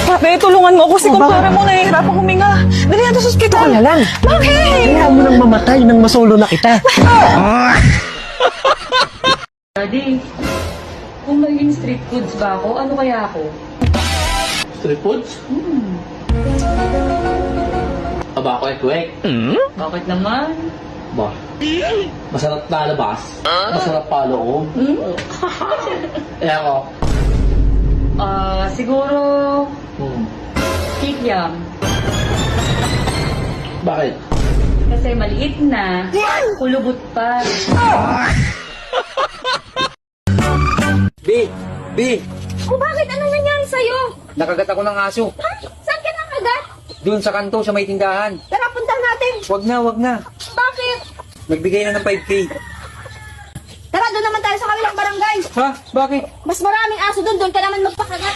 Grabe, tulungan mo ako. Si Oh, kumpare mo, nahihirapan huminga. Dali natin sa ospital. Ito na lang. Bakit? Hayaan mo nang mamatay nang masolo na kita. Daddy, kung maging street foods ba ako, ano kaya ako? Street foods? Aba, kwek-kwek. Bakit naman? Ba? Masarap na labas. Masarap pa loob. Eh ako. Ah, siguro, kikiam. Bakit? Kasi maliit na, kulubot pa. B! B! O bakit? Anong nangyari sa'yo? Nakagat ako ng aso. Ha? Saan ka nakagat? Doon sa kanto sa may tindahan. Tara, puntahan natin. Wag na, wag na. Bakit? Nagbigay na ng 5K. Tara, doon naman tayo sa kabilang barangay. Ha? Bakit? Mas maraming aso doon. Doon ka naman magpakagat.